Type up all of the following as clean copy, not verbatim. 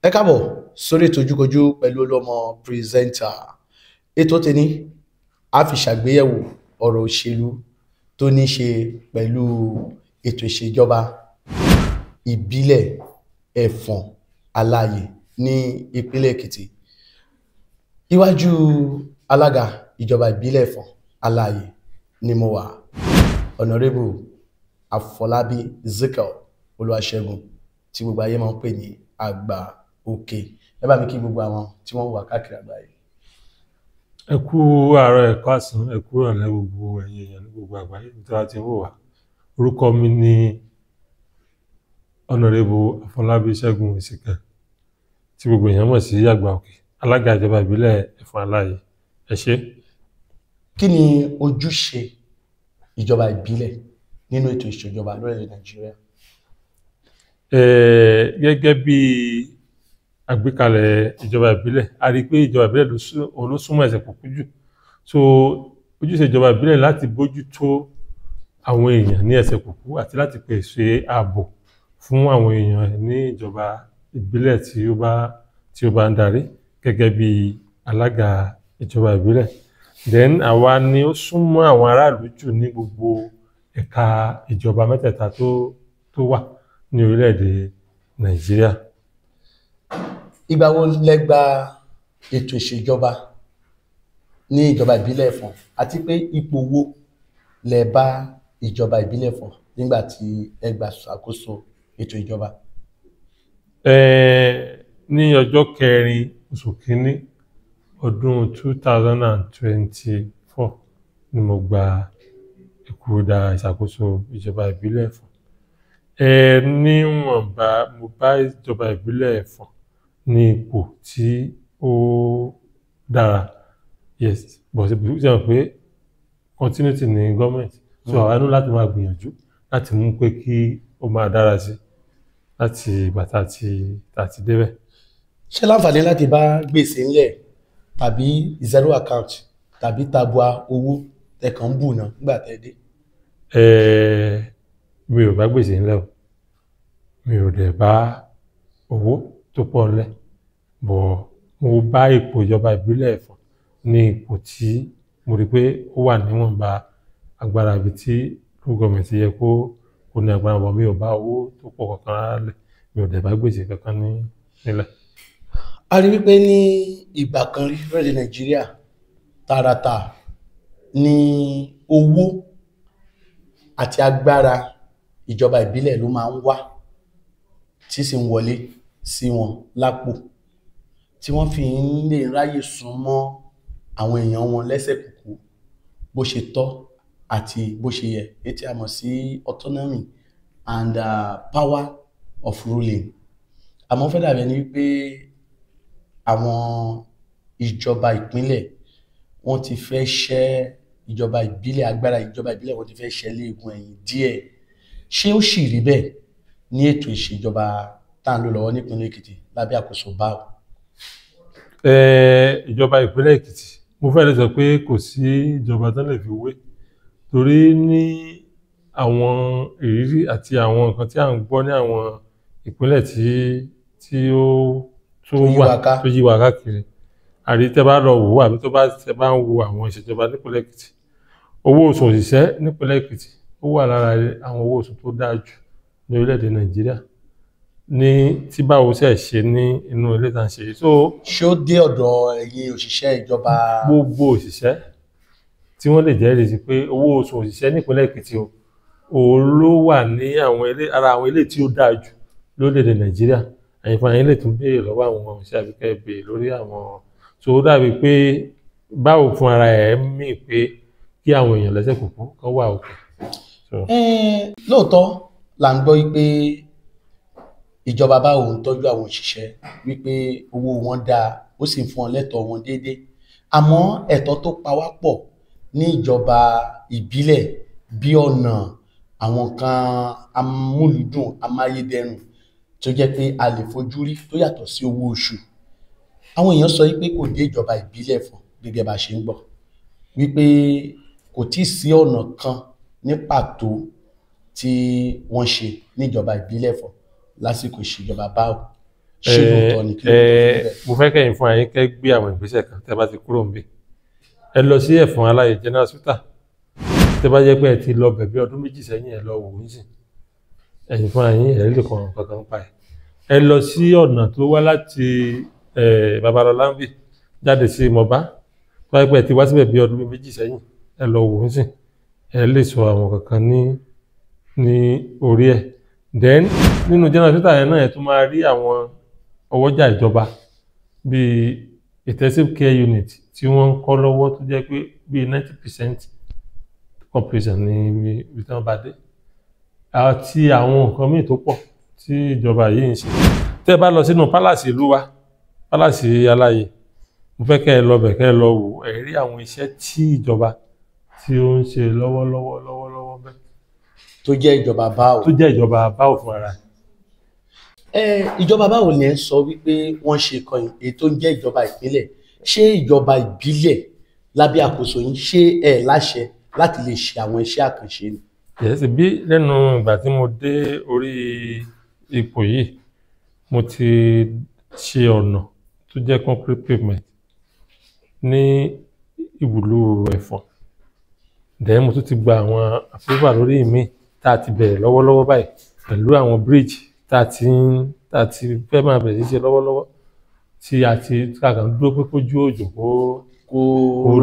Ẹ káàbọ̀ sórí ètò Ojúkojú pẹ̀lú Olúọmọ presenter. Ètò tèmi, a fi ṣàgbéyẹ̀wò ọ̀rọ̀ òṣèlú tó ní ṣe pẹ̀lú ètò ìṣèjọba ìbílẹ̀ Ẹ̀fọ̀n Aláàyè ní ìpínlẹ̀ Èkìtì. Iwájú alága ìjọba ìbílẹ̀ Ẹ̀fọ̀n Aláàyè ni mo wà, Honorable Àfọlábí Ezekiel Olúwaṣẹ́gun, tí gbogbo ayé máa ń pè ní Àgbà Òkè. Ẹ bá mi kí gbogbo àwọn tí wọ́n wà káàkiri àgbáyé. Ẹ kú àárọ̀, ẹ káàsán, ẹ kú ìrọ̀lẹ́, gbogbo ẹ̀yin èèyàn ní gbogbo àgbáyé tí wọ́n ti ń wò wá. Orúkọ mi ni Honorable Àfọlábí Ṣẹ́gun Ezekiel, tí gbogbo èèyàn mọ̀ sí Àgbà Òkè, alága ìjọba ìbílẹ̀ Ẹ̀fọ̀n Aláàyè. Ẹ ṣé. Kí ni ojúṣe ìjọba ìbílẹ̀ nínú ètò ìṣèjọba lórílẹ̀ Nàìjíríà? Gẹ́gẹ́ bí àgbékalẹ̀ ìjọba ìbílẹ̀, a rí i pé ìjọba ìbílẹ̀ òun ló súnmọ́ ẹsẹ̀ kúkú jù. So ojúṣe ìjọba ìbílẹ̀ láti bójú tó àwọn èèyàn ní ẹsẹ̀ kúkú àti láti pèsè ààbò fún àwọn èèyàn ní ìjọba ìbílẹ̀ tí ó bá ń darí gẹ́gẹ́ bí alága ìjọba ìbílẹ̀. Then àwa ni ó súnmọ́ àwọn aráàlú jù ní gbogbo ẹ̀ka ìjọba mẹ́tẹ̀ẹ̀ta tó wà ní orílẹ̀-èdè Nàìjíríà. Ìgbà wo lẹ gba ètò ìṣèjọba ní ìjọba ìbílẹ̀ Ẹ̀fọ̀n, àti pé ipò wo lẹ bá ìjọba ìbílẹ̀ Ẹ̀fọ̀n nígbà tí ẹ gbà ṣàkóso ètò ìjọba? Ní ọjọ́ 4 oṣù 1 ọdún 2024 ni mo gba ìkúdà ìṣàkóso ìjọba ìbílẹ̀ Ẹ̀fọ̀n. Níwọ̀nba, mo bá ìjọba ìbílẹ̀ Ẹ̀fọ̀n ní ipò tí ó dára. Yes, but ṣe mọ̀ pé continuity ní government, so àwa ní láti máa gbìyànjú láti mú pé kí ó máa dára sí láti ìgbà tá a ti débẹ̀. Ṣé láǹfààní láti bá gbèsè ńlẹ̀ tàbí zero account tàbí tabua owó tẹkàn ń bù náà nígbà tẹ́ dé? Mi ò bá gbèsè ńlẹ̀ o, mi ò dẹ̀ bá owó tó pọ̀ ńlẹ̀, but mo bá ipò ìjọba ìbílẹ̀ Ẹ̀fọ̀n ní ipò tí mo rí pé ó wà níwọ̀nba agbára ibi tí local government yẹ kó ní agbára, but mi ò bá owó tó pọ̀ kankan rárá lẹ̀, mi ò dẹ̀ bá gbèsè kankan nílẹ̀. A rí wípé ní ìgbà kan rí lórílẹ̀ Nàìjíríà, tààràtà ní owó àti agbára ìjọba ìbílẹ̀ ló máa ń wá, tí sì ń wọlé sí wọn lápò, tí wọ́n fi ń lè ráyè sún mọ́ àwọn èèyàn wọn lẹ́sẹ̀ kúkú bó ṣe tọ́ àti bó ṣe yẹ, èyí tí a mọ̀ sí autonomy and power of ruling. Àmọ́ fẹ́ dàbí ẹni wípé àwọn ìjọba ìpínlẹ̀, wọ́n ti fẹ́ ṣẹ́ ìjọba ìbílẹ̀, agbára ìjọba ìbílẹ̀, wọ́n ti fẹ́ ṣẹ́ léegun ẹ̀yìn díẹ̀. Ṣé ó sì rí bẹ́ẹ̀ ní ètò ìṣèjọba tá à ń lò lọ́wọ́ nípínlẹ̀ Èkìtì lábẹ́ àkóso BAO? Ìjọba ìpínlẹ̀ Èkìtì, mo fẹ́ lè sọ pé kò sí ìjọba tó lè fi wé, torí ní àwọn ìrírí àti àwọn nǹkan tí à ń gbọ́ ní àwọn ìpínlẹ̀ tí ó tó tó yí wà wa ká. Tó yí wa káàkiri, àrí tẹ́ bá lọ wò ó, àbí tó bá tẹ́ bá ń wo àwọn ìṣèjọba nípínlẹ̀ Èkìtì, owó oṣù òṣìṣẹ́ nípínlẹ̀ Èkìtì, ó wà lára àwọn owó oṣù tó dáa jù ní orílẹ̀-èdè Nàìjíríà ní tí báwo ṣe ṣe ní inú ilé tá à ń ṣe yìí. So Ṣé ó dé ọ̀dọ̀ ẹ̀yin òṣìṣẹ́ ìjọba? Gbogbo òṣìṣẹ́ tí wọ́n lè jẹ́rìí sí pé owó oṣù òṣìṣẹ́ nípínlẹ̀ Èkìtì o, òun ló wà ní àwọn ilé ara àwọn ilé tí ó dáa jù lórílẹ̀-èdè Nàìjíríà. Ẹ̀yin fúnra yín lè tún béèrè lọ́wọ́ àwọn òṣìṣẹ́ àbí kẹ́ ẹ béèrè lórí àwọn. So ó dàbí pé báwo fún ara ẹ̀ mí pé kí àwọn èèyàn lẹ́sẹ̀ kúkú kán wà òkè. So, Lóòótọ́ là ń gbọ́ wípé ìjọba báwo ń tọ́jú àwọn òṣìṣẹ́, wípé owó wọn dáa, ó sì ń fún wọn lẹ́tọ̀ọ́ wọn déédéé, àmọ́ ẹ̀tọ́ tó pa wá pọ̀ ní ìjọba ìbílẹ̀, bí ọ̀nà, àwọn nǹkan amúlùúdùn amáyédẹrùn tó jẹ́ pé a lè fojú rí, tó yàtọ̀ sí owó oṣù, àwọn èèyàn sọ wípé kò dé ìjọba ìbílẹ̀ fún. Gẹ́gẹ́ bá a ṣe ń gbọ́ wípé kò tíì sí ọ̀nà kan ní pàtó tí wọ́n ṣe níjọba ìbílẹ̀ fún lásìkò ìṣèjọba báwo, Ṣé lóòótọ́ ni? Kí ló tó fi bẹ́ẹ̀? Mo fẹ́ kẹ́yìn fún àyín kẹ́ gbé àwọn ìgbésẹ̀ kan tẹ́ bá ti kúrò níbí. Ẹ lọ sí Ẹ̀fọ̀n Aláyè General Hospital. Tẹ́ bá jẹ́ pé ẹ ti lọ bẹ̀ bí ọdún 2 sẹ́yìn, ẹ lọ wò ó sìn. Ẹ̀yin fún àyín ẹ lè kọ̀ kankan pa ẹ̀. Ẹ lọ sí ọ̀nà tó wá láti Babalọlá ń bì jáde sí Mọ̀bá. Tó bá jẹ́ pé ẹ ti wá síbẹ̀ bí ọdún 2 sẹ́yìn, ẹ lọ wò ó sìn. Ẹ lè sọ àwọn kankan ní orí ẹ̀. Then nínú General Hospital yẹn náà, ẹ tún máa rí àwọn ọwọ́jà ìjọba bíi intensive care unit tí wọ́n ń kọ́ lọ́wọ́, tó jẹ́ pé bíi 90% completion ní ibi tí wọ́n bá dé, àti àwọn nǹkan míì tó pọ̀ tí ìjọba yìí ń ṣe. Tẹ́ ẹ bá lọ sínú palace ìlú wa, palace Aláyè, mo fẹ́ kẹ́ ẹ lọ bẹ̀, kẹ́ ẹ lọ wò, ẹ rí àwọn iṣẹ́ tí ìjọba tí ó ń ṣe lọ́wọ́lọ́wọ́ lọ́wọ́lọ́wọ́ bẹ́ẹ̀. Tó jẹ́ ìjọba báwo? Tó jẹ́ ìjọba báwo fún ara ẹ̀. Ìjọba báwo ni ẹ ń sọ wípé wọ́n ṣe kan èyí tó ń jẹ́ ìjọba ìpínlẹ̀? Ṣé ìjọba ìbílẹ̀ lábẹ́ àkóso yín, ṣé ẹ láṣẹ láti lè ṣe àwọn iṣẹ́ àkànṣe ni? Yes, bí lẹ́nu ìgbà tí mo dé orí ipò yìí, mo ti ṣe ọ̀nà tó jẹ́ concrete pavement ní ìwúlò Ẹ̀fọ̀n. Then mo tún ti gba àwọn approval lórí mi tá a ti bẹ̀rẹ̀ lọ́wọ́lọ́wọ́ báyìí, pẹ̀lú àwọn bridge tá a ti fẹ́ máa bẹ̀rẹ̀ sí ṣe lọ́wọ́lọ́wọ́, tí a ti ká kàn dúró pé kójú òjò kó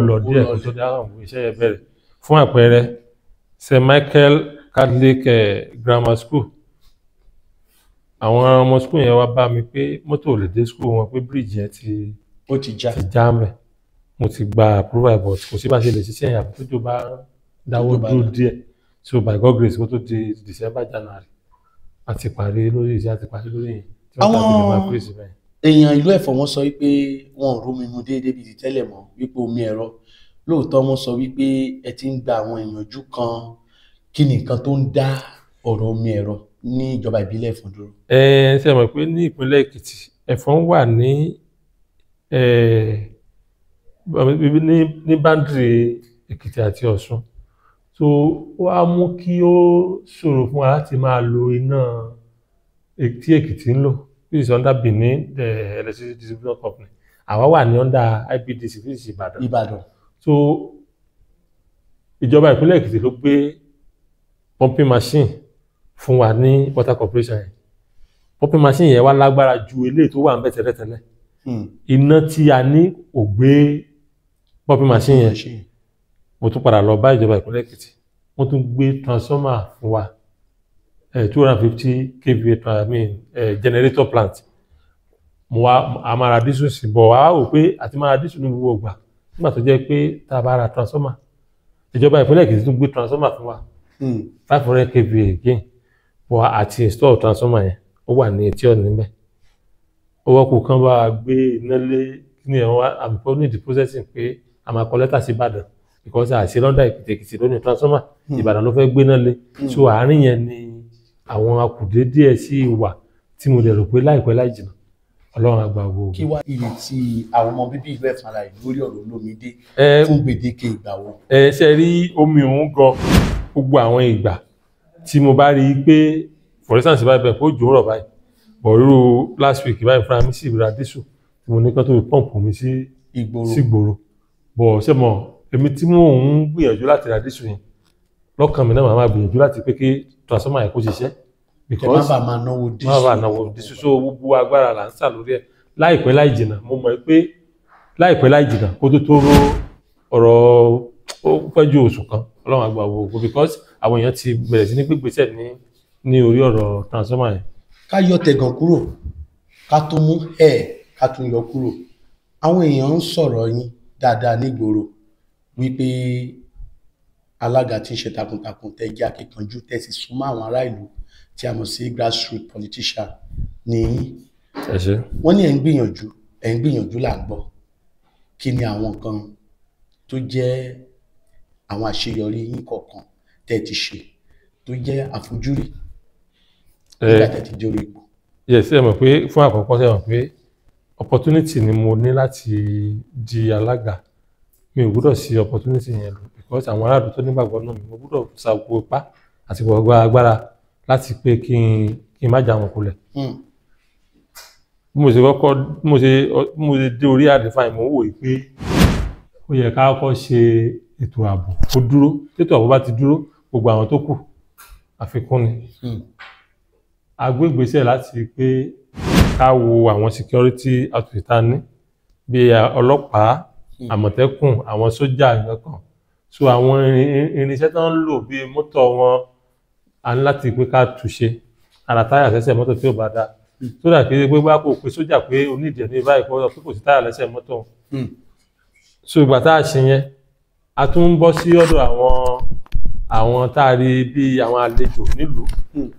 lọ díẹ̀ kó tó dá àwọn iṣẹ́ yẹn bẹ̀rẹ̀. Fún àpẹẹrẹ, St. Michael Catholic Grammar School, àwọn ọmọ school yẹn wá bá mi pé mọ́tò ò lè dé school wọn, pé bridge yẹn ti Ó ti já. Ti já mẹ́. Mo ti gba approval, but kò sí bá ṣe lè ṣiṣẹ́ yẹn àbí tójò bá dáwọ́ Tójò bá dúró dá. díẹ̀. So by God grace, kó tó di December, January, a ti parí lórí iṣẹ́, a ti parí lórí yẹn tí wọ́n tàbí lè máa pèsè bẹ́ẹ̀. Èèyàn ìlú Ẹ̀fọ̀n, wọ́n sọ wípé wọn ò rómi mu déédéé bíi ti tẹ́lẹ̀ mọ́, wípé omi ẹ̀rọ. Lóòótọ́, wọ́n sọ wípé ẹ ti ń gba àwọn ìyànjú kan. Kí ni nǹkan tó ń dá ọ̀rọ̀ omi ẹ̀rọ ní ìjọba ìbílẹ̀ Ẹ̀fọ̀n dúró? Ẹ ṣe mọ̀ pé ní ìpínlẹ̀ Èkìtì, Ẹ̀fọ̀n wà ní boundary Èkìtì àti Ọ̀ṣun, so ó wá mú kí ó ṣòro fún wa láti máa lo iná tí Èkìtì ń lò, which is under Benin Electricity Distribution Company. Àwa wà ní under IBEDC, which is Ìbàdàn. Ìbàdàn. So ìjọba ìpínlẹ̀ Èkìtì ló gbé pumping machine fún wa ní water corporation yẹn. Pumping machine yẹn wá lágbára ju eléyìí tó wà ń bẹ̀ tẹ́lẹ̀tẹ́lẹ̀. Iná tí a ní ò gbé pumping machine yẹn. Mo tún padà lọ bá ìjọba ìpínlẹ̀ Èkìtì, wọ́n tún gbé transformer fún wa, 250 kVA, I mean, generator plant. Mo wá a máa ra diesel sí bọ̀, wá wò pé àti máa ra diesel ní gbogbo ìgbà nígbà tó jẹ́ pé tá a bá ra transformer, ìjọba ìpínlẹ̀ Èkìtì tún gbé transformer fún wa, 500 kVA again, bọ̀ àti install transformer yẹn, ó wà ní etí ọ̀nà níbẹ̀. Ó wọ́pọ̀ kan bá a gbé iná lé ní ẹ̀wọ̀n àmì ní the processing pé a máa kọ lẹ́tà sí Ìbàdàn, because àṣẹ lọ́dà Èkìtì, Èkìtì ló ní transformer, Ìbàdàn ló fẹ́ gbé náà lé. So àárín yẹn ni àwọn akùdé díẹ̀ sí wà tí mo dẹ̀ rò pé láìpẹ́ láì jìnnà, Ọlọ́run á gba gbogbo. Kí wá ìrètí àwọn ọmọ bíbí ìlú Ẹ̀fọ̀n Aláyè lórí ọ̀rọ̀ olómìdé Ẹ fún gbèdéke ìgbà wo? Ẹ ṣe rí omi òun gan, gbogbo àwọn ìgbà tí mo bá rí i pé, for instance, báyìí bẹ́ẹ̀ kó jò ó rọ̀ báyìí, but irú last week báyìí, fúnra mi sì ra diesel tí mo ní kán tó fi pump mi sí Ìgboro. Sí gbòòrò. Bọ̀ ṣé mọ̀, èmi tí mò ń gbìyànjú láti ra diesel yẹn, lọ́kàn mi náà, màá máa gbìyànjú láti pé kí transformer yẹn kó ṣiṣẹ́. Kẹ má bàa máa náwó diesel. Má bàa náwó diesel. So gbogbo agbára là ń sà lórí ẹ̀. Láìpẹ́ láì jìnnà, mo mọ̀ pé láìpẹ́ láì jìnnà, kó tó tó ró ọ̀rọ̀, ó pẹ́ ju oṣù kan, Ọlọ́run àgbà wo ògo, because àwọn èèyàn ti bẹ̀rẹ̀ sí ní gbégbèsè ní orí ọ̀rọ̀ transformer yẹn. Ká yọ tẹ̀gàn kúrò, ká tún mú ẹ̀, ká tún yọ kúrò. Àwọn èèyàn ń sọ̀rọ̀ yín dáadáa nígboro wípé alága tí ń ṣe takuntakun, tẹ́ jẹ́ akíkanjú, tẹ́ sì súnmọ́ àwọn ará ìlú, tí a mọ̀ sí grassroots politician ní yín. Ẹ ṣe. Wọ́n ní ẹ̀ ń gbìyànjú, ẹ̀ ń gbìyànjú là ń gbọ́. Kí ni àwọn nǹkan tó jẹ́ àwọn àṣeyọrí yín kọ̀ọ̀kan tẹ́ ẹ ti ṣe tó jẹ́ àfojúrí nígbà tẹ́ ti dé orí ipò? Yes, ẹ mọ̀ pé fún àkọ́kọ́, ṣe mọ̀ pé opportunity ni mo ní láti di alága. Mi ò gbọ́dọ̀ sí opportunity yẹn lò, because àwọn aráàlú tó nígbàgbọ́ náà mi, mo gbọ́dọ̀ sa gbogbo ipá àti gbogbo agbára láti pé kí n má já wọn kulẹ̀. Bí mo ṣe kọ́kọ́ bí mo ṣe dé orí àlééfà yìí, mo wò ó pé ó yẹ ká kọ́kọ́ ṣe ètò ààbò kó dúró. Tètò ààbò bá ti dúró, gbogbo àwọn tó kù àfikún ni. A gbé ìgbésẹ̀ láti pé ká wo àwọn security outfit tá a ní, bíi ọlọ́pàá, Àmọ̀tẹ́kùn, àwọn sójà, nǹkan kan. So àwọn irinṣẹ́ tó ń lò bíi mọ́tò wọn, a ní láti pé ká túnṣe ara táyà sẹ́sẹ̀ mọ́tò tí ò bá dáa, sódà kí pé bá kò pé sójà pé onídìí ẹ̀ ní báyìí kó sọ pé kò sí táyà lẹ́sẹ̀ mọ́tò. So ìgbà tá a ṣe yẹn, a tún ń bọ́ sí ọ̀dọ̀ àwọn tá a rí bí àwọn àlejò nílùú.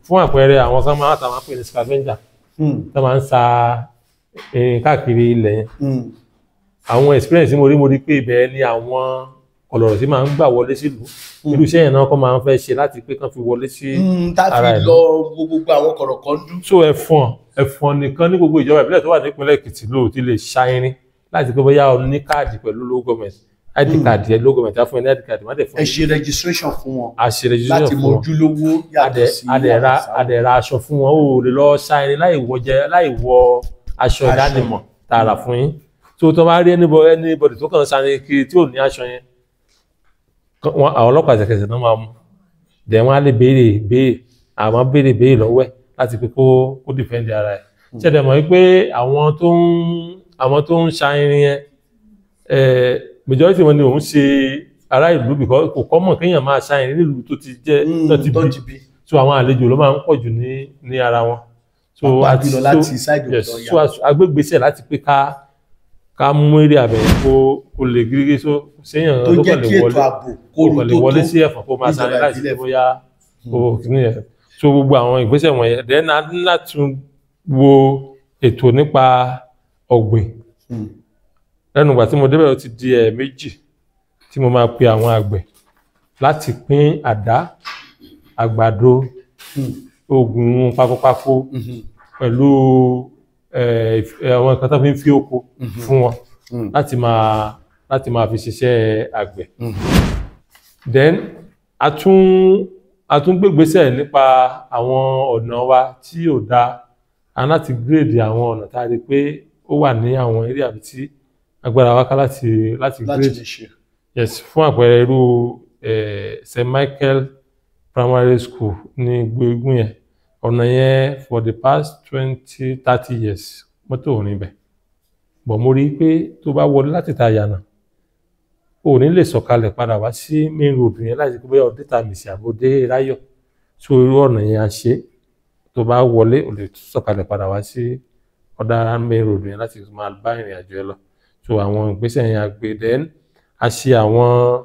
Fún àpẹẹrẹ, àwọn kan máa ń pè ní scavenger, tó máa ń sa irin káàkiri ilẹ̀ yẹn. Àwọn experience tí mo rí, mo rí pé ibẹ̀ ni àwọn ọ̀lọ̀rọ̀ tí máa ń gbà wọlé sílùú. Irú iṣẹ́ yẹn náà kọ́ máa ń fẹ́ ṣe láti pé kán fi wọlé sí Tá ara fi ìlú. Lọ gbogbo àwọn kọ̀rọ̀kọ̀ ń dún. So Ẹ̀fọ̀n nìkan ní gbogbo ìjọba ìbílẹ̀ tó wà nípìnlẹ̀ Èkìtì ló ti lè ṣa irin láti pé bóyá o ní káàdì pẹ̀lú local government ID card ẹ, local government á fún ẹ ní ID card, má dẹ̀ fún Ẹ ẹ. ṣe registration fún wọn A ṣe registration láti fún mọ wọn. ojúlówó yàtọ̀ sí àṣà. A dẹ̀ ra aṣọ fún wọn. Ó lè lọ ṣa irin láì wọ jẹ, láì wọ aṣọ Aṣọ. ìdánimọ̀ tààrà fún yín. Tó bá rí anybody tó kàn ń ṣa irin kiri tí ò ní aṣọ yẹn, àwọn ọlọ́pàá ẹsẹ̀kẹsẹ̀ náà máa mú. Dẹ̀ wọ́n á lè béèrè béèrè, àwọn béèrè béèrè lọ́wọ́ ẹ̀ láti pé kó defend ara ẹ̀. Ṣẹ̀dẹ̀ mọ̀ wípé àwọn tó ń ṣa irin yẹn, majority wọn ni òun ṣe ará ìlú, because kò common kéèyàn máa ṣa irin nílùú tó ti jẹ́ tó ti tó bí. Ti bí. So àwọn àlejò ló máa ń pọ̀ jù ní ara wọn. So Pàápàá jùlọ láti side yes, ọ̀dọ̀ so agbégbèsè láti pé ká mú eré abẹ̀yẹn kó lè gírígí, so séèyàn tó tó jẹ́ kàn kí lè ètò wọlé ààbò kó kó kàn lè tó wọlé tó sí Ẹ̀fọ̀n kó máa sáré níjọba láìsí pé ìbílẹ̀. Bóyá kó kìíní yẹn. So gbogbo àwọn ìgbésẹ̀ wọ̀nyẹn, then a ní láti wo ètò nípa ọ̀gbìn. Lẹ́nu ìgbà tí mo débẹ̀, ó ti di ẹ̀ẹ̀mejì tí mo máa pe àwọn àgbẹ̀ láti pín àdá, àgbàdo, oògùn pakopako pẹ̀lú àwọn nǹkan tó fi ń fi oko fún wọn láti máa fi ṣiṣẹ́ àgbẹ̀. Then a tún gbégbésẹ̀ nípa àwọn ọ̀nà wa tí ò dáa. A ní láti grade àwọn ọ̀nà tá a rí pé ó wà ní àwọn area àbí tí agbára wa ká láti láti grade. Lè ṣe. Yes, fún àpẹẹrẹ, irú St Michael Primary School ní Gbóegun yẹn, ọ̀nà yẹn for the past 20, 30 years, mọ́tò ò rìn bẹ̀. Bọ̀ mo rí i pé tó bá wọlé láti ta yànà, o ò ní lè sọ̀kalẹ̀ padà wá sí main road yẹn láti pé bóyá ọdẹ tàmísì àbòdé ráyọ̀. So irú ọ̀nà yẹn a ṣe, tó bá wọlé, o lè sọ̀kalẹ̀ padà wá sí ọ̀dà main road yẹn láti máa bá ìrìn àjò ẹ lọ. So àwọn ìgbésẹ̀ yẹn a gbé. Then a ṣe àwọn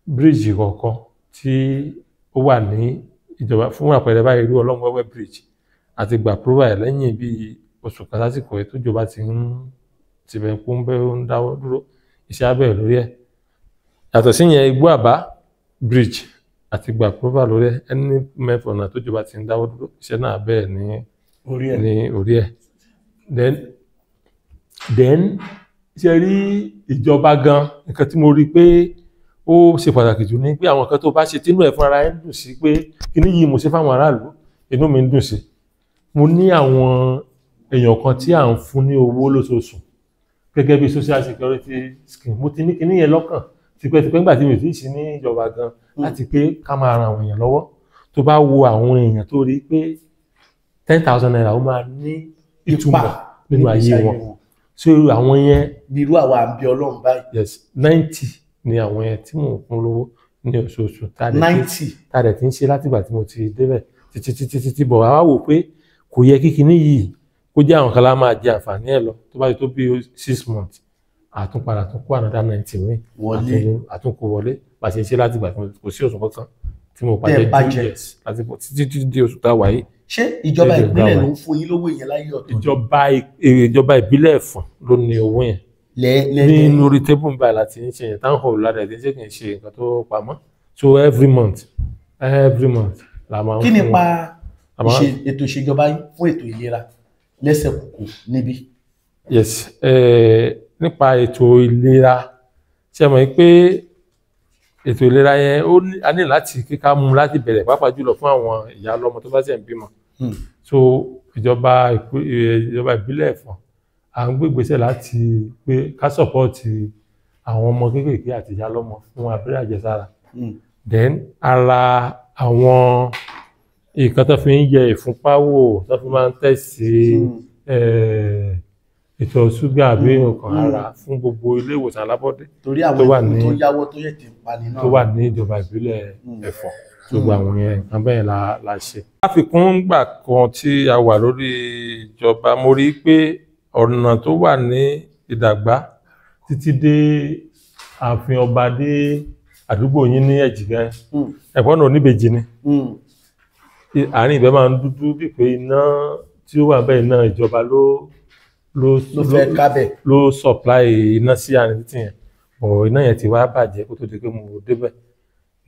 bíríìjì kọ̀ọ̀kan tí ó wà ní ìjọba. Fún àpẹẹrẹ báyìí, irú Ọlọ́runwẹ́wẹ́ bridge, àti gbà approval ẹ̀ lẹ́yìn bíi oṣù kan sásìkò yìí tójò bá ti ń tibẹ̀ kó ń bẹ́ ń dáwọ́ dúró, iṣẹ́ á bẹ̀rẹ̀ lórí ẹ̀. Yàtọ̀ sí yẹn, Igbó Àbá bridge, àti gbà approval lórí ẹ̀. Ẹni mẹ́fọ̀nà tójò bá ti ń dáwọ́ dúró, iṣẹ́ náà bẹ̀rẹ̀ ní orí ẹ̀. Ní orí ẹ̀. Then ṣe rí ìjọba gan, nǹkan tí mo rí pé ó ṣe pàtàkì jù ní pé àwọn nǹkan tó bá ṣe tínú ẹ̀ fúnra ẹ̀ ń dùn sí pé kíní yìí mo ṣe fáwọn aráàlú, inú mi ń dùn sí. Mo ní àwọn èèyàn kan tí à ń fún ní owó lóṣooṣù gẹ́gẹ́ bí social security scheme. Mo ti ní kíní yẹn lọ́kàn tipẹ́tipẹ́ nígbà tí mi ò tí ì sí ní ìjọba gan, láti pé ká máa ran àwọn èèyàn lọ́wọ́. Tó bá wo àwọn èèyàn tó rí pé ₦10,000 ó máa ní ìtumọ̀ nínú ayé wọn, so àwọn yẹn, bí irú àwa àbí Ọlọ́run báyìí. Yes, 90 ni àwọn yẹn tí mò ń fún lówó ní oṣooṣù, 90. tá a dẹ̀ ti ń ṣe látìgbà tí mo ti débẹ̀ títí títí títí bọ̀. Wá wò pé kò yẹ kí kinní yìí kó jẹ́ àwọn kan lá máa jẹ àǹfààní ẹ̀ lọ. Tó bá ti tó bí 6 months, àtúnpadà tún kó another 90 míì wọlé. Àtúnkò wọlé. Bá a ṣe ń ṣe látìgbà tí mo kò sí oṣù kankan tí mo pàdé Tẹ́ ẹ bá jẹ. 2 years láti bọ̀ títí títí di oṣù tá a wà yìí. Ṣé ìjọba Ṣé ìpínlẹ̀ ìjọba ló ń fún yín lówó yẹn láyé ọ̀tọ̀? Ìjọba ìbílẹ̀ Ẹ̀fọ̀n ló ní owó yẹn. Lẹ́ lẹ́ Ní lẹ́ lórí table báyìí láti ń ṣe yẹn, town hall láti ẹ̀ tí ń ṣe, kì í ṣe nǹkan tó pamọ́. So every month, every month la máa ń Kí fún nípa wọn. Ètò ìṣèjọba yín fún ètò ìlera lẹ́sẹ̀ kùkù níbí? Yes, nípa ètò ìlera, ṣe mọ̀ pé ètò ìlera yẹn a ní láti kíká mú láti bẹ̀rẹ̀, pàápàá jùlọ fún àwọn ìyá ọlọ́mọ tó bá ṣẹ̀ ń bímọ. So Ìjọba ìjọba ìbílẹ̀ Ẹ̀fọ̀n, à ń gbé ìgbésẹ̀ láti pé ká support àwọn ọmọ kéékèèké àti ìyá lọ́mọ fún abẹ́rẹ́ àjẹsára. Then ara àwọn nǹkan tó fi ń yẹ ìfúnpá wò, tó fi máa ń test ìtọ̀ ṣúgà àbí nǹkan ara fún gbogbo ilé ìwòsàn alábọ́dé Torí tó àwọn wà ikú ní tó yáwọ́ tó yẹ̀ tí ń pani náà. tó wà ní ìjọba ìbílẹ̀ Ẹ̀fọ̀n. Tó gbogbo àwọn yẹn, nǹkan bẹ́ẹ̀ la ṣe. Láfikún, gbà kan tí a wà lórí ìjọba, mo rí i pé ọ̀nà tó wà ní Ìdàgbà títí dé ààfin ọba dé àdúgbò yín ní Ẹ̀jìgá, ẹ̀fọ́n náà oníbejì ni. Àárín ibẹ̀ máa ń dúdú bíi pé iná tí ó wà bẹ́ẹ̀, iná ìjọba ló Ló fẹ́ kábẹ̀. ló supply iná sí àárín títì yẹn, bọ̀ iná yẹn ti wá bàjẹ́ kó tó di pé mo débẹ̀.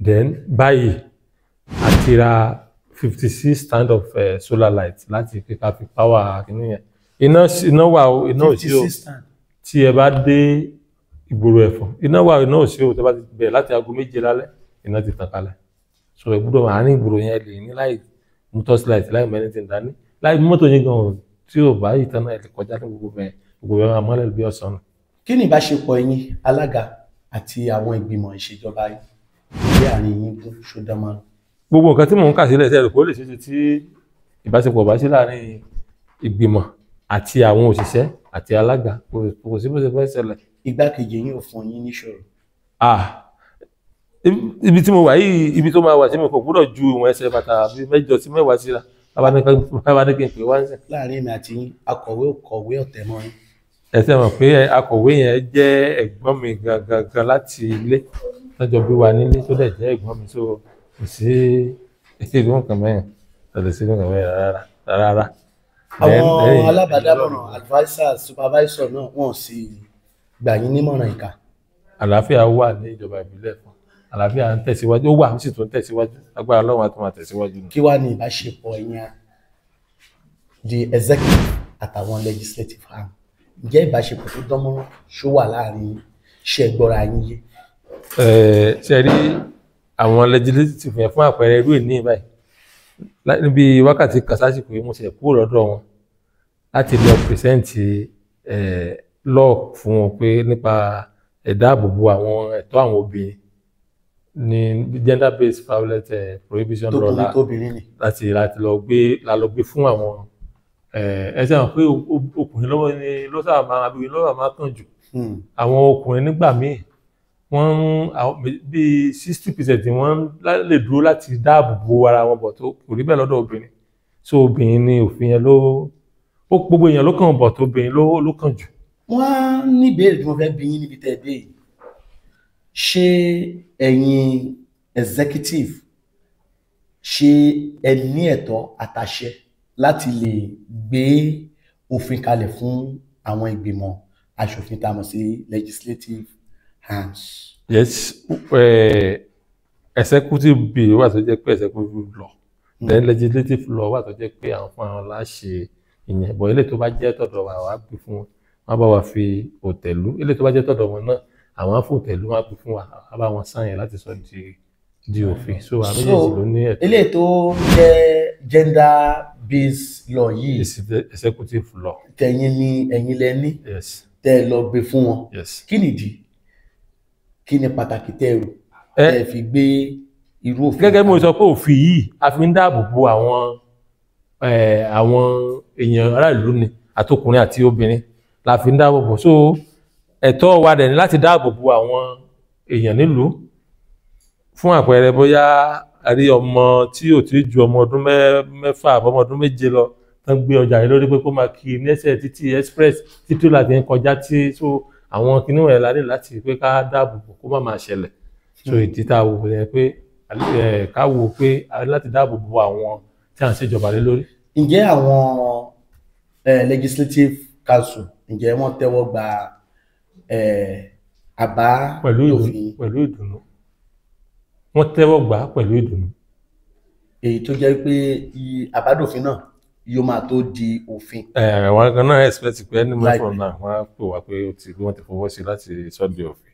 Then báyìí, a ti ra 56 stand of solar light láti pé ká fi power kìíní yẹn. Iná wà o, iná ò sí o. 56 stand. Tí ẹ bá dé ìgboro Ẹ̀fọ̀n, iná wà, iná ò sí o. Tí ẹ bá ti bẹ̀rẹ̀ láti aago 7 lálẹ́, iná ti tàn kálẹ̀. So ẹ gbọ́dọ̀ àárín ìgboro yẹn lè ní láì mú torchlight, láì mú anything dání, láì mú mọ́tò yín gan tí ò bá yìí tán náà, ẹ lè kọjá ní gbogbo bẹ́ẹ̀, gbogbo bẹ́ẹ̀ máa mọ́lẹ̀ bí ọ̀sán nù. Kí ni ìbáṣepọ̀ yín, alága, àti àwọn ìgbìmọ̀ ìṣèjọba yín? Bí àárín yín gún, ṣó dán mọ́rán? Gbogbo nǹkan tí mò ń kà sílẹ̀ sẹ́rù kó lè ṣeé ṣe tí ìbáṣepọ̀ bá sí láàárín ìgbìmọ̀ àti àwọn òṣìṣẹ́ àti alága, kò sí bó ṣe fẹ́ ṣẹlẹ̀. Igbákejì yín ò fún yín níṣòro? Ah, ibi tí mo wà yìí, ibi tó máa wà sí mi kò gbúdọ̀ ju ìwọ̀n ẹsẹ̀ bàtà bíi 8 sí 10 síra. Bàbá ní kí n pè wá ń sìn. Láàrin èmi àti yín, akọ̀wé ò kọ̀wé ọ̀tẹ̀ mọ́ yín? Ẹ ṣe mọ̀ pé akọ̀wé yẹn jẹ́ ẹ̀gbọ́n mi gangan gan láti ilé, lọ́jọ́ bí wa nílé, tó dẹ̀ jẹ́ ẹ̀gbọ́n mi, so kò sí irú nǹkan mẹ́rin, kò lè sí irú nǹkan mẹ́rin rárá rárá. Àwọn alábàádámọ̀ràn, advisers, supervisor náà, wọ́n sì gbà yín nímọ̀ràn ìkà? Àlàáfíà wà ní ìjọba ìbílẹ̀ fún, àlàáfíà ń tẹ̀síwájú, ó wà, ó sì tún tẹ̀síwájú. Agbára Ọlọ́run á tún máa tẹ̀síwájú ni. Kí wàá ní ìbáṣepọ̀ yín, the executive àtàwọn legislative arm? Ǹjẹ́ ìbáṣepọ̀ tó dán mọ́rán ṣó wà láàrin yín? Ṣé ẹ gbọ́ra yín yé? Ṣe rí àwọn legislative yẹn, fún àpẹẹrẹ irú ìní báyìí, níbi wákàtí kan sásìkò yìí, mo ṣe kúrò lọ́dọ̀ wọn láti lọ present law fún wọn pé nípa ìdáàbòbò àwọn ẹ̀tọ́ àwọn obìnrin ní gender based violence prohibition law. Tókùnrin tóbìnrin ni. Láti lọ gbé, la lọ gbé fún àwọn ẹ ṣe àwọn pé ọkùnrin lọ́wọ́ ni ló sábà máa, obìnrin lọ́wọ́ máa kàn jù. Àwọn ọkùnrin nígbà míì, wọ́n ń bíi 60% wọ́n lè dúró láti dáàbò bo ara wọn, bọ̀ tó kò rí bẹ́ẹ̀ lọ́dọ̀ obìnrin. So obìnrin ni òfin yẹn ló ó, gbogbo èèyàn ló kàn, bọ̀ tó obìnrin ló kàn jù. Wọ́n á ní ìbéèrè tí mo fẹ́ bi yín níbi tẹ́ ẹ dé yìí. Ṣé ẹ̀yin executive, ṣé ẹ ní ẹ̀tọ́ àtàṣẹ láti lè gbé òfin kalẹ̀ fún àwọn ìgbìmọ̀ aṣòfin tá a mọ̀ sí legislative arms? Yes, executive bill wà tó jẹ́ pé executive law, then legislative law wà tó jẹ́ pé àwọn fún àwọn láṣẹ ìyẹn, bọ̀ eléyìí tó bá jẹ́ tọ̀dọ̀ wa, wàá gbé fún wọn, wọ́n bá wa fi òtẹ̀lú. Eléyìí tó bá jẹ́ tọ̀dọ̀ wọn náà, àwọn á fò tẹ̀lú, wọn á gbé fún wa, á bá wọn sáyẹn láti sọ di òfin. So àwọn méjèèjì ló ní ẹ̀tọ́. Eléyìí tó jẹ́ gender based law yìí, It's the executive law. Tẹ̀yin ni, ẹ̀yin lẹ ní Yes. tẹ́ ẹ lọ gbé fún wọn? Yes. Kí nìdí, kí ni pàtàkì tẹ́ ẹ rò tẹ́ ẹ fi gbé irú òfin Gẹ́gẹ́ bí mo kalẹ̀? sọ pé òfin yìí, a fi ń dáàbò bo àwọn èèyàn aráàlú ni, àtọkùnrin àti obìnrin la fi ń dáàbò bo. So ẹ̀tọ́ wa dẹ̀ ni láti dáàbò bo àwọn èèyàn nílùú. Fún àpẹẹrẹ, bóyá a rí ọmọ tí ò tí ju ọmọ ọdún 6 àbí ọmọ ọdún 7 lọ, tán gbé ọjà yìí lórí pé kó máa kiri ní ẹsẹ̀ títí express títí láti ń kọjá tí, so àwọn kinní wọ̀nyẹn la ní láti pé ká dáàbò bò kó má máa ṣẹlẹ̀. So ìdí tá a wò yẹn pé ká wò pé a ní láti dáàbò bo àwọn tí à ń ṣèjọba lé lórí. Ǹjẹ́ àwọn legislative council, ǹjẹ́ wọ́n tẹ́wọ́ gba àbá Pẹ̀lú ìdùnnú. òfin? Pẹ̀lú ìdùnnú, wọ́n tẹ́wọ́ gbà á pẹ̀lú ìdùnnú. Èyí tó jẹ́ pé àbádòfin náà yóò máa tó di òfin? Àwọn kan náà expect pé any moment Láìpẹ́. from now, wọ́n á pè wá pé ó ti wọ́n ti fọwọ́ sí láti sọ di òfin.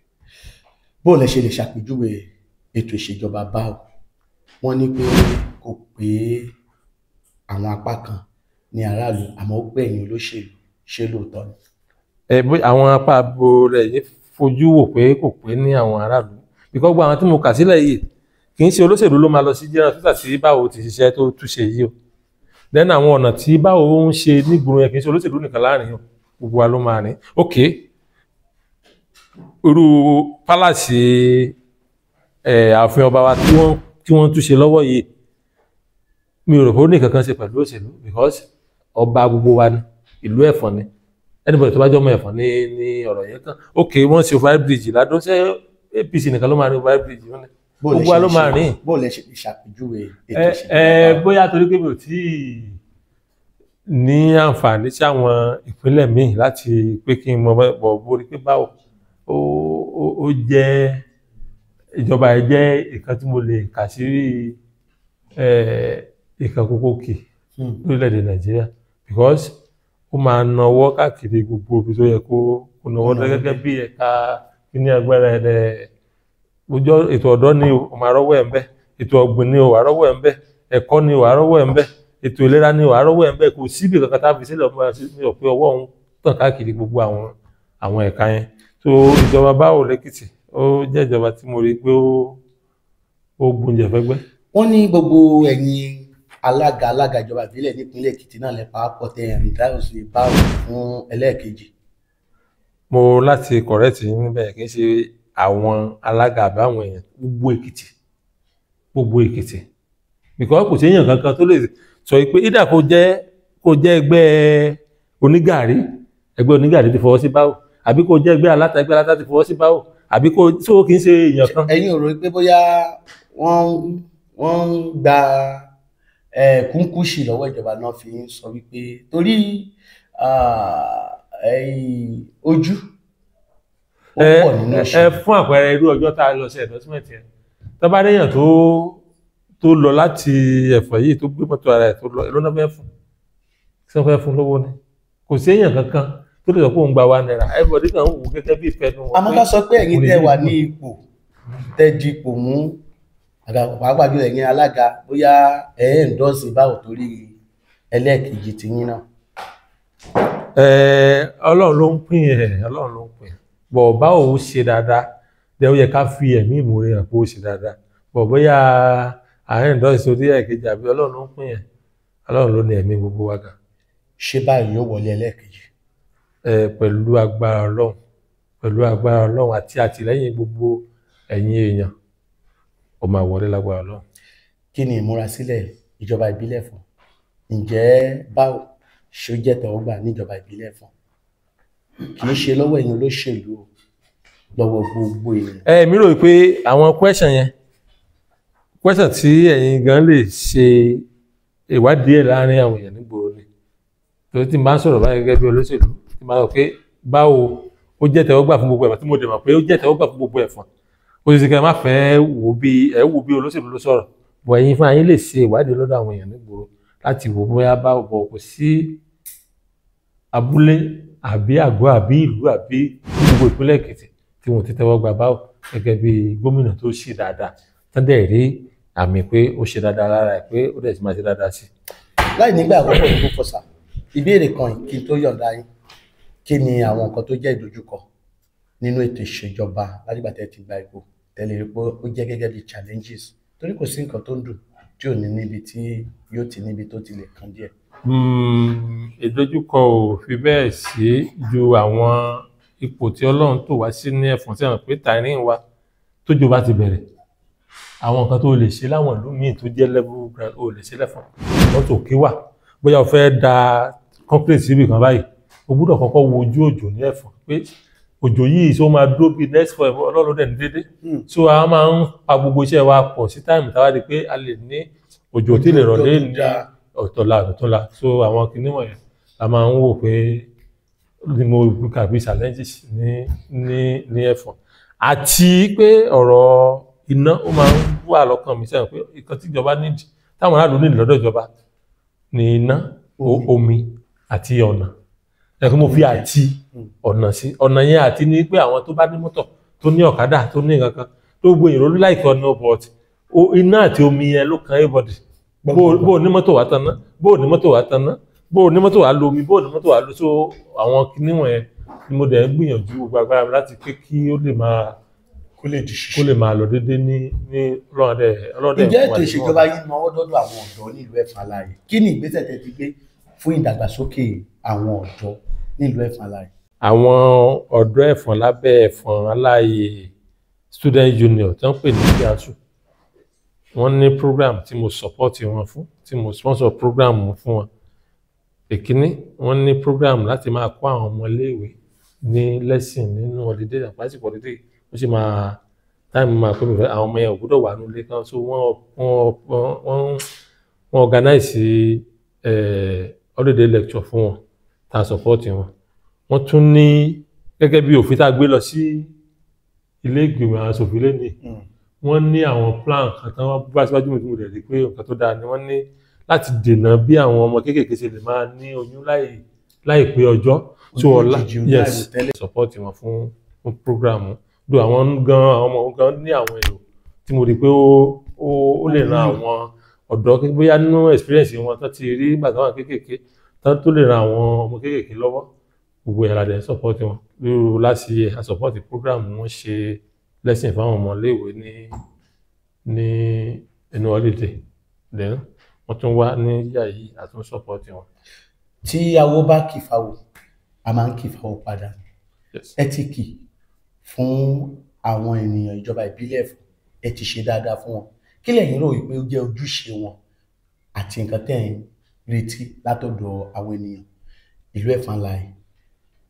Bó lẹ ṣe lè ṣàpèjúwe ètò ìṣèjọba báwo? Wọ́n ní pé kò pé àwọn apá kan. ní aráàlú, àmọ́ ó pé ẹ̀yin olóṣèlú, ṣé lóòótọ́ ni? Ẹ bó àwọn apá abo rẹ̀ yìí fojú wò pé kò pé ní àwọn aráàlú, because gbogbo àwọn tí mo kà sílẹ̀ yìí, kì í ṣe olóṣèlú ló máa lọ sí general hospital tí báwo ti ṣiṣẹ́ tó túnṣe yìí o. Then àwọn ọ̀nà tí báwo ń ṣe nígboro yẹn, kì í ṣe olóṣèlú nìkan láàrin o, gbogbo wa ló máa rìn. Ok, irú palace ẹ̀ ààfin ọba wa tí wọ́n túnṣe lọ́wọ́ yìí, mi ò rò pé ó ní kankan ṣe pẹ̀lú òṣèlú, because ọba gbogbo wa ni, ìlú Ẹ̀fọ̀n ni. Anybody tó bá jẹ́ ọmọ Ẹ̀fọ̀n ní ọ̀rọ̀ yẹn kàn. Ok, wọ́n ṣe over bridge ládùn, ṣé APC nìkan ló máa ní over bridge wọn ni? Bó lẹ Gbogbo wa ṣe ló lè máa rìn. Bó lẹ ṣe lè ṣàpèjúwe ètò ẹ ìṣèjọba? Ẹ bóyá torí pé mi ò tí ì ní àǹfààní sí àwọn ìpínlẹ̀ míì láti pé kí n mọ bọ̀ borí pé báwo ó jẹ́ ìjọba ẹ jẹ́ ìkan tí mo lè kà sí ìkan kókó kì lórílẹ̀‐èdè Nàìjíríà, because ó máa nawọ́ káàkiri gbogbo ibi tó yẹ kó nawọ́ Kó nawọ́. Gẹ́gẹ́ bí ẹ̀ka kíní agbára ẹ̀ ojú ètò ọ̀dọ́ ni o, máa rọ́wọ́ ẹ̀ ń bẹ̀, ètò ọ̀gbìn ni o, wà rọ́wọ́ ẹ̀ ń bẹ̀, ẹ̀kọ́ ni o, wà rọ́wọ́ ẹ̀ ń bẹ̀, ètò ìlera ni o, wà rọ́wọ́ ẹ̀ ń bẹ̀. Kò síbi kankan tá a fi sílẹ̀ ọmọ mi ò pé ọwọ́ òun tàn káàkiri gbogbo àwọn ẹ̀ka yẹn. So ìjọba báwo lẹ́kìtì, ó jẹ́ ìjọba tí mo rí pé ó gbóúnjẹ fẹ́gbẹ́. Wọ́n ní gbogbo ẹ̀yin alága ìjọba ìbílẹ̀ nípínlẹ̀ Èkìtì náà lẹ pàápọ̀ tẹ endorse báwo fún ẹlẹ́ẹ̀kejì. Mo láti correct yín níbẹ̀, kì í ṣe àwọn alága àbí àwọn èèyàn, gbogbo Èkìtì, gbogbo Èkìtì, because kò séèyàn kankan tó lè sọ pé ìdá kó jẹ́ ẹgbẹ́ onígàrí, ẹgbẹ́ onígàrí ti fọwọ́ sí báwò, àbí kó jẹ́ ẹgbẹ́ aláta, ẹgbẹ́ aláta ti fọwọ́ sí báwò, àbí kó tó kì í ṣe èèyàn kan. Ẹ̀yin ò rò pé bóyá wọ́n ń gba kúńkúṣì lọ́wọ́ ìjọba náà fi ń sọ wípé torí ojú ó pọ̀ nínú òṣèlú? Fún àpẹẹrẹ, irú ọjọ́ tá a lọ sí endorsement yẹn, tó bá réyàn tó lọ láti Ẹ̀fọ̀n yìí, tó gbé mọ́tò ara ẹ̀ tó lọ, èló náà fẹ́ fún? Ṣé wọ́n fẹ́ fún lówó ni? Kò sí èèyàn kankan tó lè sọ pé òun gba ₦1. Everybody kan ń wò gẹ́gẹ́ bí ìfẹ́ nu wọn. Àmọ́ ká sọ pé ẹ̀yin tẹ́ wà ní ipò, tẹ́ di ipò mú, pàápàá jùlọ ẹ̀yin alága, bóyá ẹ̀ endorse báwo torí ẹlẹ́ẹ̀kejì tiyín náà. Ọlọ́run ló ń pín ẹ̀, Ọlọ́run ló ń pín. Bọ̀ báwo ṣe dáadáa dẹ́, ó yẹ ká fi ẹ̀mí ìmoore hàn pé ó ṣe dáadáa. Bọ̀ bóyá àárín endorse orí ẹ̀kejì àbí, Ọlọ́run ló ń pín ẹ̀, Ọlọ́run ló ní ẹ̀mí gbogbo wa gan. Ṣé báyìí yóò wọlé ẹlẹ́ẹ̀kejì? Pẹ̀lú agbára Ọlọ́run, pẹ̀lú agbára Ọlọ́run àti àtìlẹ́yìn gbogbo ẹ̀yin èèyàn, ó máa wọlé lágbára Ọlọ́run. Kí ni ìmúrasílẹ̀ ìjọba ìbílẹ̀ fún? Ǹjẹ́ báwo ṣó jẹ́ tẹ̀wọ́gbà níjọba ìbílẹ̀ fún? Kì í ṣe lọ́wọ́ ẹ̀yin olóṣèlú o, lọ́wọ́ gbogbo èèyàn. Ẹ mi rò pé àwọn question yẹn, question tí ẹ̀yin gan lè ṣe ìwádìí ẹ̀ láàrin àwọn èèyàn nígboro ni, torí tí n bá ń sọ̀rọ̀ báyìí gẹ́gẹ́ bí olóṣèlú, tí n bá sọ pé báwo ó jẹ́ tẹ̀wọ́gbà fún gbogbo ẹ̀fọn, tí mo dẹ̀ mọ̀ pé ó jẹ́ tẹ̀wọ́gbà fún gbogbo ẹ̀fọn, ó sì ṣe kẹ́ ẹ má fẹ́ wò bí ẹ wò bí olóṣèlú ló sọ̀rọ̀ bọ̀. Ẹ̀yin fún ayé lè ṣe ìwádìí lọ́dọ̀ àwọn èèyàn nígboro láti wò bóyá báwo bọ̀. Kò sí abúlé àbí àgọ́ àbí ìlú àbí gbogbo ìpínlẹ̀ Èkìtì tí wọn ti tẹ́wọ́ gbà báwo gẹ́gẹ́ bí gómìnà tó ṣe dáadáa, tán dẹ̀ rí àmì pé ó ṣe dáadáa lára ẹ̀, pé ó dẹ̀ sì máa ṣe dáadáa sí. Láì nígbà àkọ́kọ́ ìlú fọ́sà, ìbéèrè kan yìí kí n tó yọ̀ǹda yín: kí ni àwọn nǹkan tó jẹ́ ìdojúkọ nínú ètò ìṣèjọba látìgbà tẹ́ ti gba ipò, tẹ́lẹ̀ rí pé ó jẹ́ gẹ́gẹ́ bí challenges? Torí kò sí nǹkan tó ń dùn tí ò ní níbi tí yóò ti níbi tó ti lè kàn díẹ̀. Ìdojúkọ ò fi bẹ́ẹ̀ sí ju àwọn ipò tí Ọlọ́run tò wá sí ní Ẹ̀fọ̀n tí àwọn pé tàrín wa, tójò bá ti bẹ̀rẹ̀, àwọn nǹkan tó lè ṣe láwọn ìlú míì tó jẹ́ level ground, ó lè ṣe lẹ́fọ̀n. Mọ́tò òkè wà, bóyá o fẹ́ da concrete síbì kan báyìí, o gbúdọ̀ kọ́kọ́ wo ojú òjò ní Ẹ̀fọ̀n pé òjò yìí ṣó máa dúró bíi next four. Ọlọ́run dẹ̀ ní dédé. So a máa ń pa gbogbo iṣẹ́ wa pọ̀ sí time táwa di pé a lè ní òjò tí lè rọ̀ lé ní ọ̀tọ̀la ọ̀tọ̀la. So àwọn kinní wọ̀nyẹn la máa ń wò pé ní mo kà bí challenges ní Ẹ̀fọ̀n, àti pé ọ̀rọ̀ iná ó máa ń wà lọ́kàn mi sẹ́yìn, pé nǹkan tí ìjọba nídìí, táwọn aráàlú nídìí lọ́dọ̀ ìjọba ní iná, omi àti ọ̀nà. Ẹ̀kọ́ mo fi àti ọ̀nà sí ọ̀nà yẹn, àti ní pé àwọn tó bá ní mọ́tò, tó ní ọ̀kadà, tó ní nǹkan kan tó gbogbo èrò láìkọ́ ọ̀nà, but iná àti omi yẹn ló kan everybody. Bó o ní mọ́tò wá tanná, bó o ní mọ́tò wá tanná, Bó o ní mọ́tò wà lo omi, bó o ní mọ́tò wà lo. So àwọn kinní wọ̀nyẹn ni mo dẹ̀ ń gbìyànjú gbogbo agbára mi láti pé kí ó lè máa Kó lè di ṣíṣe. Kó lè máa lọ déédéé ní Ọlọ́run dẹ̀ Ǹjẹ́ fún wa ètò ní ìṣèjọba yìí náwó dọ́dọ̀ àwọn ọ̀dọ́ nílùú Ẹ̀fọ̀n Aláyè? Kí ni ìgbésẹ̀ tẹ́ ti gbé fún ìdàgbàsókè àwọn ọ̀dọ́ nílùú Ẹ̀fọ̀n Aláyè? Àwọn ọ̀dọ́ Ẹ̀fọ̀n lábẹ́ Ẹ̀fọ̀n Aláyè Student Union tó ń pè ní PIASU, wọ́n ní program tí mo support wọn fún, tí mo sponsor program fún wọn. Èkíní, wọ́n ní program láti máa kọ́ àwọn ọmọ iléèwé ní lesson nínú holiday, àpásìkò holiday. Ó sì máa time máa pé mi fẹ́ àwọn ọmọ yẹn ò gbọ́dọ̀ wà nílé kan, so wọ́n organize holiday lecture fún wọn tá a support wọn. Wọ́n tún ní gẹ́gẹ́ bí òfin tá a gbé lọ sí ilé ìgbìmọ̀ aṣòfin lẹ́nìí, wọ́n ní àwọn plan kan tí wọ́n bá síwájú mi tí mo dẹ̀ rí pé nǹkan tó dáa ni. Wọ́n ní láti dènà bí àwọn ọmọ kéékèèké ṣe lè máa ní oyún láì pé ọjọ́ so Oyún ọ̀la òjijì, oyún yes, àìròtẹ́lẹ̀. Support wọn fún program do àwọn gan. Àwọn ọmọ gan ní àwọn èrò tí mo rí pé ó lè ran àwọn ọ̀dọ́ bóyá nínú experience wọn tó ti rí nígbà táwọn kéékèèké tó lè ran àwọn ọmọ kéékèèké lọ́wọ́. Gbogbo yàrá dẹ̀ support wọn lóru last year. A support program wọn, ṣe lesson fáwọn ọmọ iléèwé ní inú holiday. Then wọ́n tún wá ní yíyá yìí, a tún support wọn. Tí awo bá kì fáwo, a máa ń kì fáwo padà. Ẹ ti kì fún àwọn ènìyàn ìjọba ìbílẹ̀ fún, ẹ ti ṣe dáadáa fún wọn. Kí lẹ̀yin rò wípé ó jẹ́ ojúṣe wọn àti nǹkan tẹ́ ẹ̀ ń retí látọ̀dọ̀ àwọn ènìyàn ìlú Ẹ̀fọ̀n Aláyè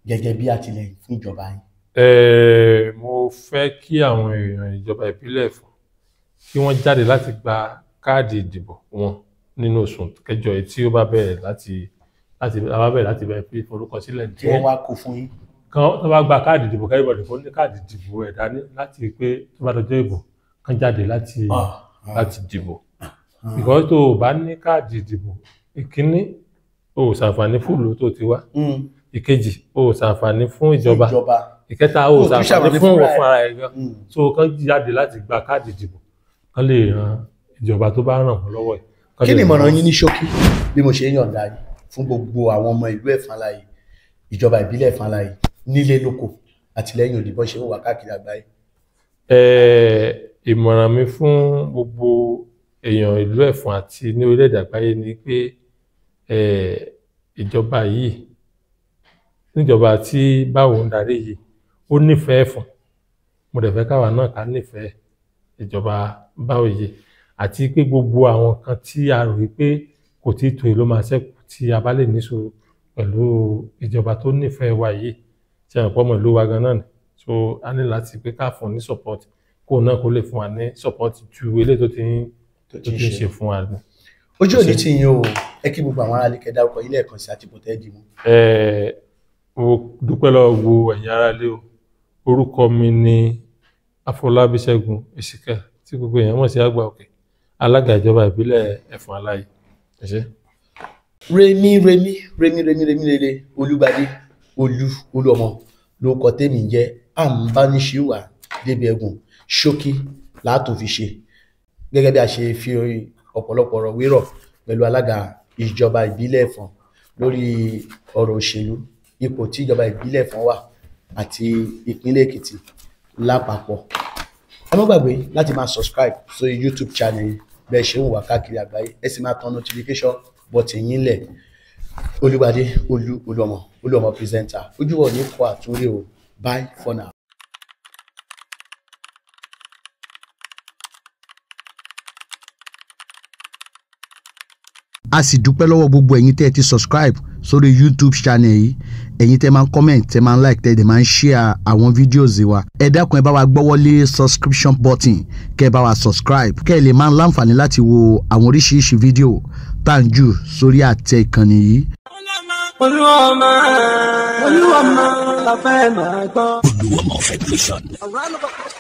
gẹ́gẹ́ bí àtìlẹ́yìn fún ìjọba yín? Mo fẹ́ kí àwọn èèyàn ìjọba ìbílẹ̀ Ẹ̀fọ̀n kí wọ́n jáde láti gba káàdì ìdìbò wọn nínú oṣù kẹjọ yìí tí ó bá bẹ̀rẹ̀ láti a bá bẹ̀rẹ̀ láti bẹ̀rẹ̀ pé forúkọsílẹ̀ Tí wọ́n wá kó fún yín. Kan tó bá gba káàdì ìdìbò, everybody kó ní káàdì ìdìbò ẹ̀ dání láti pé tó bá dọjọ́ ìbò kán jáde láti dìbò, because tó o bá ní káàdì ìdìbò, ìkíní, o ò ṣàǹfààní fún ìlú tó ti wá. Ìkejì, o ò ṣàǹfààní fún ìjọba. Ìjọba. Ìkẹta, o ò O tún ṣàǹfààní ṣàǹfààní fún fúnra ìwọ ẹ̀. Fún ara ẹ̀ gan. So kán jáde láti gba káàdì ìdìbò, kán lè ran ìjọba tó bá ràn wọ́n lọ́wọ́ yìí, kán Kí lè ni ràn ìmọ̀ràn wọ́n. yín ní ṣókí bí mo ṣe ń yọ̀ǹda yín fún gbogbo àwọn ọmọ ìlú Ẹ̀fọ̀n Aláyè, ìjọba ìbílẹ̀ Ẹ̀fọ̀n Aláyè, nílé lóko àti lẹ́yìn odi, bọ́n ṣe ń wà káàkiri àgbáyé? Ìmọ̀ràn mi fún gbogbo èèyàn ìlú Ẹ̀fọ̀n àti ní orílẹ̀-èdè àgbáyé ni pé ìjọba yìí, níjọba tí báwo ń darí yìí, ó nífẹ̀ẹ́ Ẹ̀fọ̀n. Mo dẹ̀ fẹ́ káwa náà ká nífẹ̀ẹ́ ìjọba báwo yìí, àti pé gbogbo àwọn kan tí a rò wípé kò tí ì tó yìí ló máa ṣẹ́kù tí a bá lè ní sùúrù pẹ̀lú ìjọba tó nífẹ̀ẹ́ wa yìí, tí àwọn ọmọ ìlú wa gan náà ni. So a ní láti pé ká fún un ní support, kó náà kó lè fún wa ní support ju eléyìí tó ti ń ṣe fún wa ní. Ojú òní tí yín o. Ẹ kí gbogbo àwọn aráàlú, kẹ́ dárúkọ ilé ẹ̀kan sí àti bòtẹ́ dì mú. Mo dúpẹ́ lọ́wọ́ gbogbo ẹ̀yin aráalé o. Orúkọ mi ni Afọlábí Ṣẹ́gun Ìsìkẹ́, tí gbogbo èèyàn mọ̀ sí Àgbà Òkè, alága ìjọba ìbílẹ̀ Ẹ̀fọ̀n Aláyè. Ẹ ṣé. Remi Remi Remi Remi Remi Rere Olúgbadé Olú Olúọmọ lórúkọ tèmi ń jẹ́. Àǹbáníṣíwà débi ẹgùn ṣókí látò fi ṣe gẹ́gẹ́ bí a ṣe fi ọ̀pọ̀lọpọ̀ ọ̀rọ̀ wérọ̀ pẹ̀lú alága ìjọba ìbílẹ̀ Ẹ̀fọ̀n lórí ọ̀rọ̀ òṣèlú, ipò tí ìjọba ìbílẹ̀ Ẹ̀fọ̀n wà àti ìpínlẹ̀ Èkìtì lápapọ̀. Ẹ má gbàgbé láti máa subscribe sórí YouTube channel yìí bẹ́ẹ̀ ṣe ń wà káàkiri àgbáyé. Ẹ sì máa tan notification button yín lẹ̀. Olúgbadé Olú Olúọmọ, Olúọmọ presenter. Ojú ọ̀ ní kọ àtúnrí o. Bye for now. A sì dúpẹ́ lọ́wọ́ gbogbo ẹ̀yin tẹ́ ẹ ti subscribe sórí YouTube channel yìí, ẹ̀yin tẹ́ máa ń comment, tẹ́ máa ń like, tẹ́ ẹ dẹ̀ máa ń share àwọn videos wa. Ẹ dákun, ẹ bá wa gbọ́wọ́ lé subscription button, kẹ́ ẹ bá wa subscribe, kẹ́ ẹ lè máa ń láǹfààní láti wo àwọn oríṣiríṣi fídíò tá à ń jù sórí àtẹ ìkànnì yìí. Olúwọmọ, Olúwọmọ la fẹ́ máa gbọ́. Olúọmọ Federation. A round of applause.